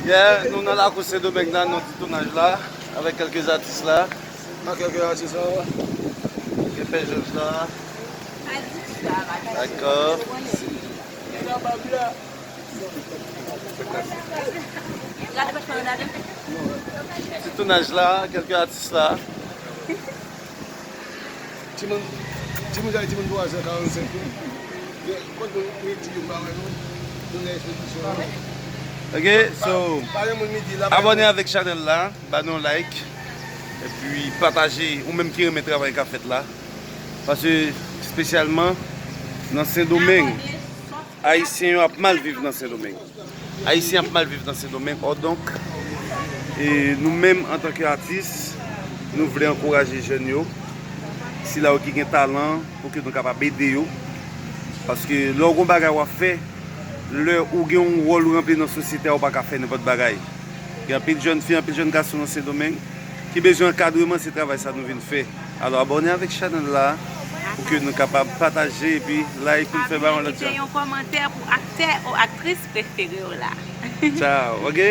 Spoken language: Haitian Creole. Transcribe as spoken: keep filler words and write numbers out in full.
Yeah, nou nan lakou Sendomeng la, nan ti tounaj la, avèk kèlke atis la. Nan kèlke atis la. Gen Pè Jòj la. Dakò. Ti tounaj la, kèlke atis la. Timoun, timoun sa, timoun twa san karannsenk wi. Yo, kot moun midi yo pa wè nou. Nou nan ekspozisyon an. Ok, so, pa gen moun midi la, pa gen abòne moun. Avèk chanèl la, ba nou like, epi pataje, ou menm ki renmen travay k ap fèt la. Paske, espesyalman, nan Sendomeng, Ayisyen yo ap mal viv nan Sendomeng. Ayisyen ap mal viv nan Sendomeng, or donk, e nou menm antanke atis, nou vle ankouraje jèn yo, sila yo ki gen talan, pou ke nou kapab ede yo. Paske lè w gon bagay w ap fè, lè ou gen yon wòl ou ranpli nan sosyete a, ou pa ka fè nenpòt bagay. Gen anpil jèn fi, anpil jèn gason nan Sendomeng ki bezwen ankadreman, se travay sa nou vin fè. Alò, abòne avèk chanèl la pou ke nou kapab pataje epi like pou n fè ba yon lòt. Kite yon kòmantè pou aktè ou aktris prefere w la. Tchao, ok?